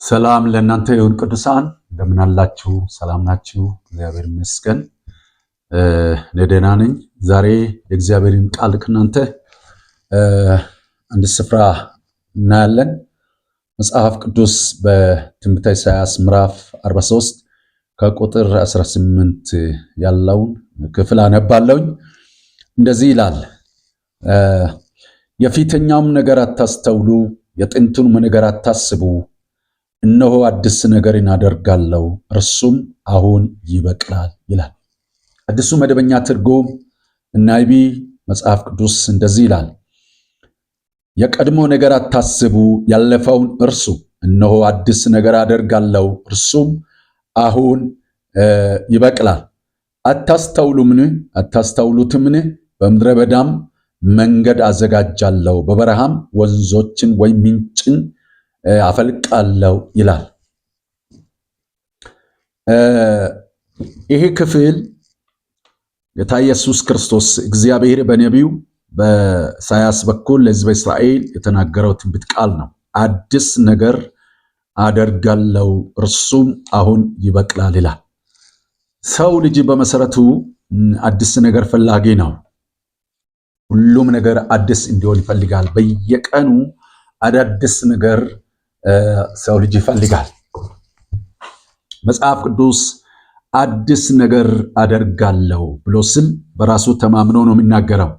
ሰላም ለእናንተ ይሁን ቅዱሳን፣ እንደምን አላችሁ? ሰላም ናችሁ? እግዚአብሔር ይመስገን፣ እኔ ደህና ነኝ። ዛሬ የእግዚአብሔርን ቃል ከእናንተ አንድ ስፍራ እናያለን። መጽሐፍ ቅዱስ በትንቢተ ኢሳይያስ ምዕራፍ 43 ከቁጥር 18 ያለውን ክፍል አነባለሁኝ። እንደዚህ ይላል፣ የፊተኛውም ነገር አታስተውሉ፣ የጥንቱንም ነገር አታስቡ። እነሆ አዲስ ነገርን አደርጋለሁ፣ እርሱም አሁን ይበቅላል ይላል። አዲሱ መደበኛ ትርጉም NIV መጽሐፍ ቅዱስ እንደዚህ ይላል፣ የቀድሞ ነገር አታስቡ፣ ያለፈውን እርሱ። እነሆ አዲስ ነገር አደርጋለሁ፣ እርሱም አሁን ይበቅላል። አታስተውሉምን? አታስተውሉትምን? በምድረ በዳም መንገድ አዘጋጃለሁ፣ በበረሃም ወንዞችን ወይም ምንጭን አፈልቃለሁ ይላል። ይሄ ክፍል ጌታ ኢየሱስ ክርስቶስ እግዚአብሔር በነቢዩ በኢሳይያስ በኩል ለሕዝበ እስራኤል የተናገረው ትንቢት ቃል ነው። አዲስ ነገር አደርጋለሁ እርሱም አሁን ይበቅላል ይላል። ሰው ልጅ በመሰረቱ አዲስ ነገር ፈላጊ ነው። ሁሉም ነገር አዲስ እንዲሆን ይፈልጋል። በየቀኑ አዳዲስ ነገር ሰው ልጅ ይፈልጋል። መጽሐፍ ቅዱስ አዲስ ነገር አደርጋለሁ ብሎ ስል በራሱ ተማምኖ ነው የሚናገረው።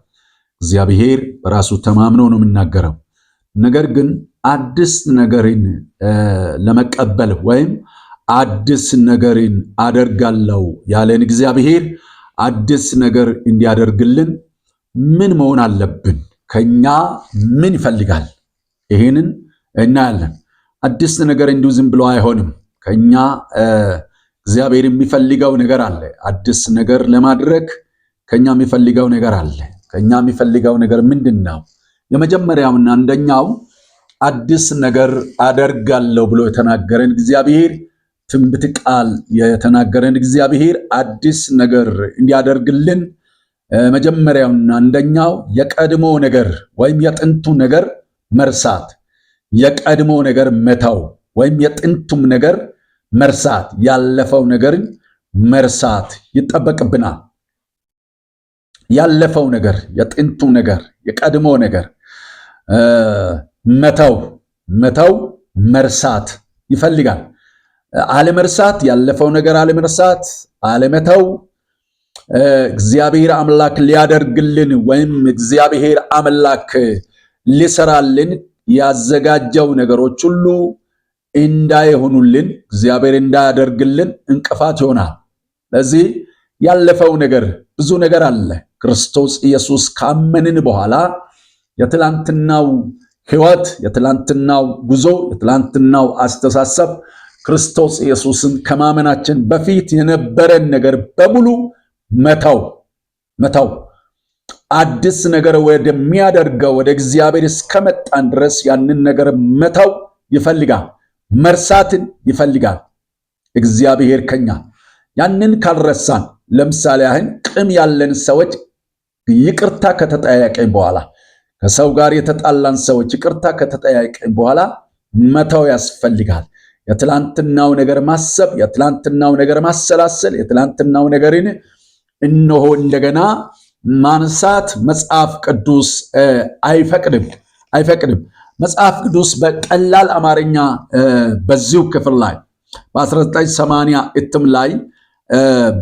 እግዚአብሔር በራሱ ተማምኖ ነው የሚናገረው። ነገር ግን አዲስ ነገርን ለመቀበል ወይም አዲስ ነገርን አደርጋለሁ ያለን እግዚአብሔር አዲስ ነገር እንዲያደርግልን ምን መሆን አለብን? ከኛ ምን ይፈልጋል? ይህንን እናያለን። አዲስ ነገር እንዲሁ ዝም ብሎ አይሆንም። ከኛ እግዚአብሔር የሚፈልገው ነገር አለ። አዲስ ነገር ለማድረግ ከኛ የሚፈልገው ነገር አለ። ከኛ የሚፈልገው ነገር ምንድን ነው? የመጀመሪያውና አንደኛው አዲስ ነገር አደርጋለሁ ብሎ የተናገረን እግዚአብሔር፣ ትንቢት ቃል የተናገረን እግዚአብሔር አዲስ ነገር እንዲያደርግልን መጀመሪያውና አንደኛው የቀድሞ ነገር ወይም የጥንቱ ነገር መርሳት፣ የቀድሞ ነገር መተው ወይም የጥንቱም ነገር መርሳት፣ ያለፈው ነገርን መርሳት ይጠበቅብናል። ያለፈው ነገር፣ የጥንቱ ነገር፣ የቀድሞ ነገር መተው መተው መርሳት ይፈልጋል። አለመርሳት፣ ያለፈው ነገር አለመርሳት፣ አለመተው እግዚአብሔር አምላክ ሊያደርግልን ወይም እግዚአብሔር አምላክ ሊሰራልን ያዘጋጀው ነገሮች ሁሉ እንዳይሆኑልን፣ እግዚአብሔር እንዳያደርግልን እንቅፋት ይሆናል። ለዚህ ያለፈው ነገር ብዙ ነገር አለ። ክርስቶስ ኢየሱስ ካመንን በኋላ የትላንትናው ሕይወት፣ የትላንትናው ጉዞ፣ የትላንትናው አስተሳሰብ፣ ክርስቶስ ኢየሱስን ከማመናችን በፊት የነበረን ነገር በሙሉ መተው መተው፣ አዲስ ነገር ወደሚያደርገው ወደ እግዚአብሔር እስከመጣን ድረስ ያንን ነገር መተው ይፈልጋል። መርሳትን ይፈልጋል። እግዚአብሔር ከኛ ያንን ካልረሳን፣ ለምሳሌ ያህል ቂም ያለን ሰዎች ይቅርታ ከተጠያየቀኝ በኋላ፣ ከሰው ጋር የተጣላን ሰዎች ይቅርታ ከተጠያየቀኝ በኋላ መተው ያስፈልጋል። የትላንትናው ነገር ማሰብ፣ የትላንትናው ነገር ማሰላሰል፣ የትላንትናው ነገርን እነሆ እንደገና ማንሳት መጽሐፍ ቅዱስ አይፈቅድም አይፈቅድም። መጽሐፍ ቅዱስ በቀላል አማርኛ በዚሁ ክፍል ላይ በ1980 እትም ላይ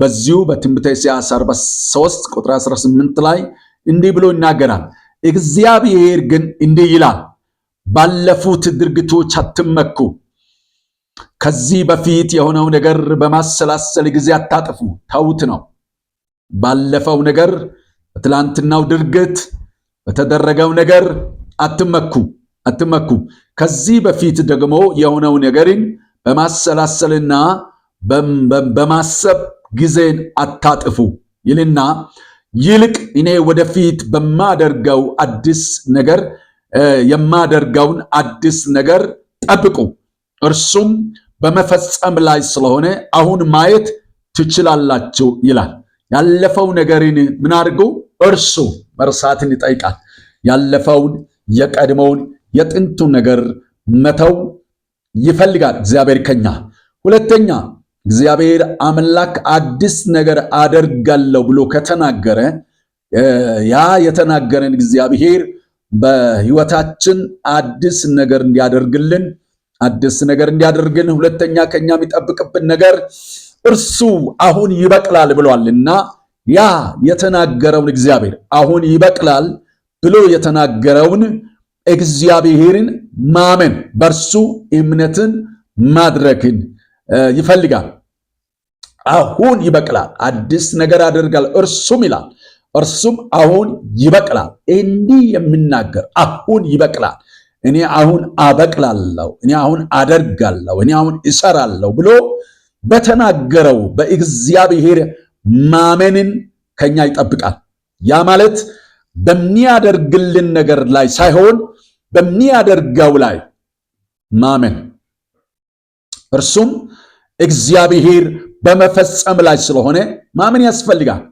በዚሁ በትንቢተ ኢሳይያስ 43 ቁጥር 18 ላይ እንዲህ ብሎ ይናገራል። እግዚአብሔር ግን እንዲህ ይላል፣ ባለፉት ድርጊቶች አትመኩ፣ ከዚህ በፊት የሆነው ነገር በማሰላሰል ጊዜ አታጥፉ። ተውት ነው። ባለፈው ነገር፣ በትላንትናው ድርጊት፣ በተደረገው ነገር አትመኩ አትመኩ። ከዚህ በፊት ደግሞ የሆነው ነገርን በማሰላሰልና በማሰብ ጊዜን አታጥፉ ይልና ይልቅ እኔ ወደፊት በማደርገው አዲስ ነገር የማደርገውን አዲስ ነገር ጠብቁ፣ እርሱም በመፈጸም ላይ ስለሆነ አሁን ማየት ትችላላችሁ ይላል። ያለፈው ነገርን ምን አድርጉ? እርሱ። መርሳትን ይጠይቃል። ያለፈውን፣ የቀድሞውን፣ የጥንቱን ነገር መተው ይፈልጋል እግዚአብሔር ከኛ። ሁለተኛ እግዚአብሔር አምላክ አዲስ ነገር አደርጋለሁ ብሎ ከተናገረ ያ የተናገረን እግዚአብሔር በሕይወታችን አዲስ ነገር እንዲያደርግልን አዲስ ነገር እንዲያደርግልን ሁለተኛ ከኛ የሚጠብቅብን ነገር እርሱ አሁን ይበቅላል ብሏልና ያ የተናገረውን እግዚአብሔር አሁን ይበቅላል ብሎ የተናገረውን እግዚአብሔርን ማመን በእርሱ እምነትን ማድረግን ይፈልጋል። አሁን ይበቅላል፣ አዲስ ነገር ያደርጋል እርሱም ይላል እርሱም አሁን ይበቅላል። እንዲህ የሚናገር አሁን ይበቅላል፣ እኔ አሁን አበቅላለሁ፣ እኔ አሁን አደርጋለሁ፣ እኔ አሁን እሰራለሁ ብሎ በተናገረው በእግዚአብሔር ማመንን ከኛ ይጠብቃል። ያ ማለት በሚያደርግልን ነገር ላይ ሳይሆን በሚያደርገው ላይ ማመን፣ እርሱም እግዚአብሔር በመፈጸም ላይ ስለሆነ ማመን ያስፈልጋል።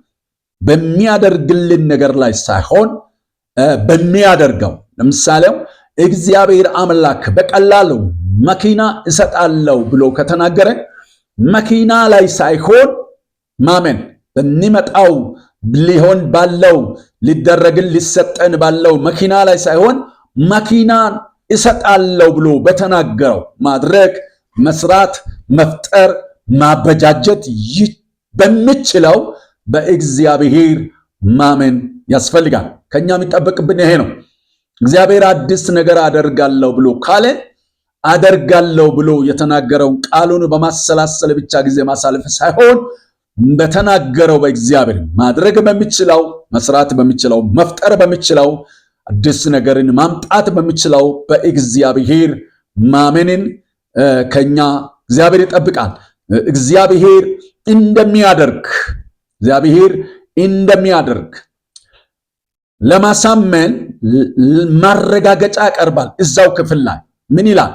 በሚያደርግልን ነገር ላይ ሳይሆን በሚያደርገው። ለምሳሌው እግዚአብሔር አምላክ በቀላሉ መኪና እሰጣለሁ ብሎ ከተናገረ መኪና ላይ ሳይሆን ማመን፣ በሚመጣው ሊሆን ባለው ሊደረግን ሊሰጠን ባለው መኪና ላይ ሳይሆን መኪናን እሰጣለሁ ብሎ በተናገረው ማድረግ፣ መስራት፣ መፍጠር፣ ማበጃጀት በሚችለው በእግዚአብሔር ማመን ያስፈልጋል። ከኛ የሚጠበቅብን ይሄ ነው። እግዚአብሔር አዲስ ነገር አደርጋለሁ ብሎ ካለ አደርጋለሁ ብሎ የተናገረውን ቃሉን በማሰላሰል ብቻ ጊዜ ማሳለፍ ሳይሆን በተናገረው በእግዚአብሔር ማድረግ በሚችለው፣ መስራት በሚችለው፣ መፍጠር በሚችለው፣ አዲስ ነገርን ማምጣት በሚችለው በእግዚአብሔር ማመንን ከኛ እግዚአብሔር ይጠብቃል። እግዚአብሔር እንደሚያደርግ እግዚአብሔር እንደሚያደርግ ለማሳመን ማረጋገጫ ያቀርባል። እዛው ክፍል ላይ ምን ይላል?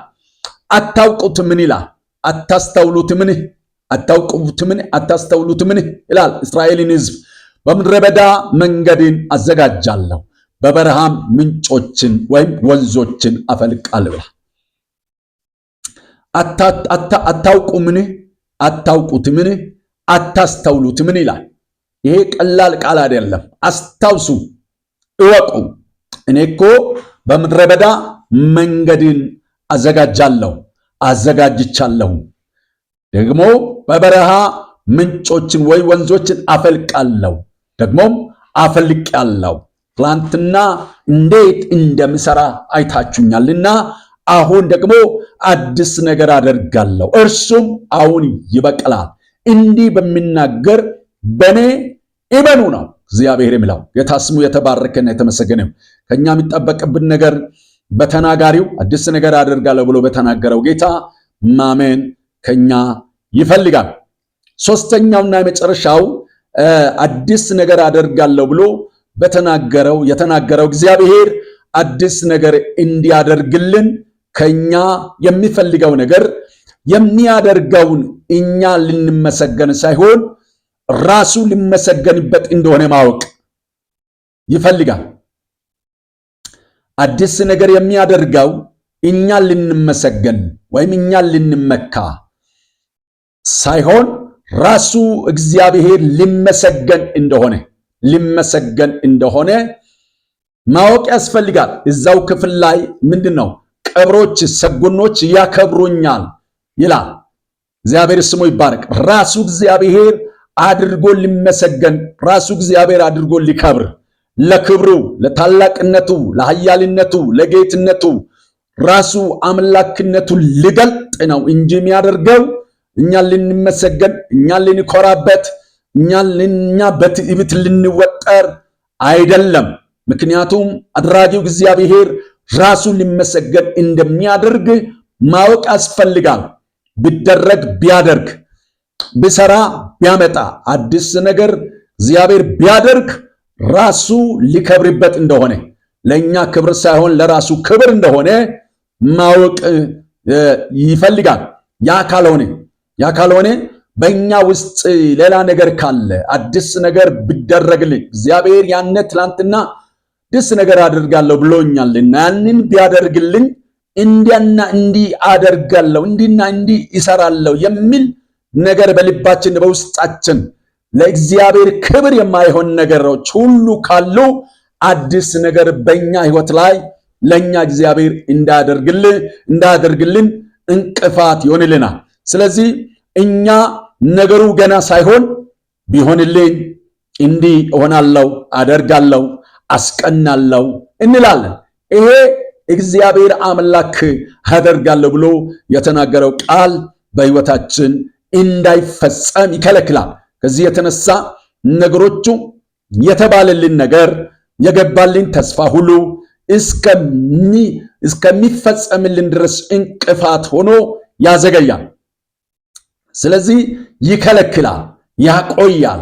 አታውቁትምን ይላል። አታስተውሉትምን? አታውቁትምን? አታስተውሉትምን ይላል። እስራኤልን ሕዝብ በምድረ በዳ መንገድን አዘጋጃለሁ፣ በበረሃም ምንጮችን ወይም ወንዞችን አፈልቃለሁ ይላል። አታውቁምን? አታውቁትምን? አታስተውሉትምን ይላል። ይሄ ቀላል ቃል አይደለም። አስታውሱ፣ እወቁ። እኔ እኮ በምድረ በዳ መንገድን አዘጋጃለሁ አዘጋጅቻለሁ፣ ደግሞ በበረሃ ምንጮችን ወይ ወንዞችን አፈልቃለሁ፣ ደግሞም አፈልቄአለሁ። ትላንትና እንዴት እንደምሰራ አይታችሁኛልና አሁን ደግሞ አዲስ ነገር አደርጋለሁ፣ እርሱም አሁን ይበቅላል። እንዲህ በሚናገር በእኔ እመኑ ነው እግዚአብሔር የሚለው። ጌታ ስሙ የተባረከና የተመሰገነ። ከኛ የሚጠበቅብን ነገር በተናጋሪው አዲስ ነገር አደርጋለሁ ብሎ በተናገረው ጌታ ማመን ከኛ ይፈልጋል። ሶስተኛውና የመጨረሻው አዲስ ነገር አደርጋለሁ ብሎ በተናገረው የተናገረው እግዚአብሔር አዲስ ነገር እንዲያደርግልን ከኛ የሚፈልገው ነገር የሚያደርገውን እኛ ልንመሰገን ሳይሆን ራሱ ሊመሰገንበት እንደሆነ ማወቅ ይፈልጋል። አዲስ ነገር የሚያደርገው እኛ ልንመሰገን ወይም እኛ ልንመካ ሳይሆን ራሱ እግዚአብሔር ሊመሰገን እንደሆነ ሊመሰገን እንደሆነ ማወቅ ያስፈልጋል። እዛው ክፍል ላይ ምንድን ነው? ቀብሮች ሰጎኖች ያከብሩኛል ይላል። እግዚአብሔር ስሙ ይባረክ። ራሱ እግዚአብሔር አድርጎ ሊመሰገን፣ ራሱ እግዚአብሔር አድርጎ ሊከብር፣ ለክብሩ፣ ለታላቅነቱ፣ ለኃያልነቱ፣ ለጌትነቱ ራሱ አምላክነቱ ሊገልጥ ነው እንጂ የሚያደርገው እኛ ልንመሰገን፣ እኛ ልንኮራበት፣ እኛ በትዕቢት ልንወጠር አይደለም። ምክንያቱም አድራጊው እግዚአብሔር ራሱ ሊመሰገን እንደሚያደርግ ማወቅ ያስፈልጋል። ቢደረግ ቢያደርግ ቢሰራ ቢያመጣ አዲስ ነገር እግዚአብሔር ቢያደርግ ራሱ ሊከብርበት እንደሆነ፣ ለእኛ ክብር ሳይሆን ለራሱ ክብር እንደሆነ ማወቅ ይፈልጋል። ያ ካልሆነ ያ ካልሆነ በእኛ ውስጥ ሌላ ነገር ካለ አዲስ ነገር ቢደረግልኝ እግዚአብሔር ያነ ትላንትና አዲስ ነገር አደርጋለሁ ብሎኛልና ያንን ቢያደርግልኝ እንዲያና እንዲህ አደርጋለሁ፣ እንዲና እንዲህ ይሰራለሁ የሚል ነገር በልባችን በውስጣችን ለእግዚአብሔር ክብር የማይሆን ነገሮች ሁሉ ካሉ አዲስ ነገር በእኛ ሕይወት ላይ ለእኛ እግዚአብሔር እንዳያደርግልን እንቅፋት ይሆንልናል። ስለዚህ እኛ ነገሩ ገና ሳይሆን ቢሆንልኝ እንዲህ እሆናለሁ፣ አደርጋለሁ፣ አስቀናለሁ እንላለን። ይሄ እግዚአብሔር አምላክ አደርጋለሁ ብሎ የተናገረው ቃል በሕይወታችን እንዳይፈጸም ይከለክላል። ከዚህ የተነሳ ነገሮቹ የተባለልን ነገር የገባልን ተስፋ ሁሉ እስከሚፈጸምልን ድረስ እንቅፋት ሆኖ ያዘገያል። ስለዚህ ይከለክላል፣ ያቆያል።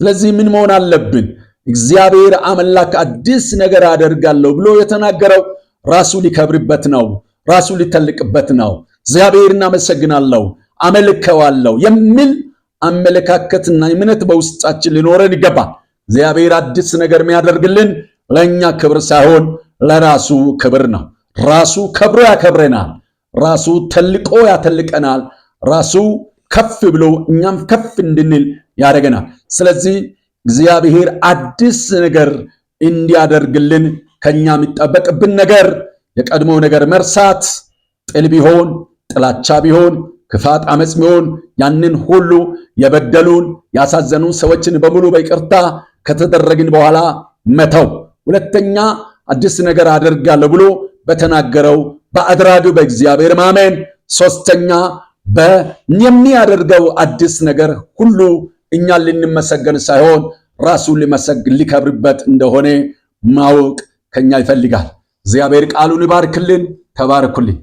ስለዚህ ምን መሆን አለብን? እግዚአብሔር አምላክ አዲስ ነገር አደርጋለሁ ብሎ የተናገረው ራሱ ሊከብርበት ነው፣ ራሱ ሊተልቅበት ነው። እግዚአብሔርን አመሰግናለሁ፣ አመልከዋለሁ የሚል አመለካከትና እምነት በውስጣችን ሊኖረን ይገባል። እግዚአብሔር አዲስ ነገር የሚያደርግልን ለእኛ ክብር ሳይሆን ለራሱ ክብር ነው። ራሱ ከብሮ ያከብረናል። ራሱ ተልቆ ያተልቀናል። ራሱ ከፍ ብሎ እኛም ከፍ እንድንል ያደርገናል። ስለዚህ እግዚአብሔር አዲስ ነገር እንዲያደርግልን ከኛ የሚጠበቅብን ነገር የቀድሞው ነገር መርሳት፣ ጥል ቢሆን ጥላቻ ቢሆን ክፋት፣ አመፅ ቢሆን ያንን ሁሉ የበደሉን ያሳዘኑን ሰዎችን በሙሉ በይቅርታ ከተደረግን በኋላ መተው። ሁለተኛ አዲስ ነገር አደርጋለሁ ብሎ በተናገረው በአድራጊው በእግዚአብሔር ማመን። ሶስተኛ የሚያደርገው አዲስ ነገር ሁሉ እኛን ልንመሰገን ሳይሆን ራሱን ሊመሰግን ሊከብርበት እንደሆነ ማወቅ ከኛ ይፈልጋል። እግዚአብሔር ቃሉን ይባርክልን። ተባረኩልኝ።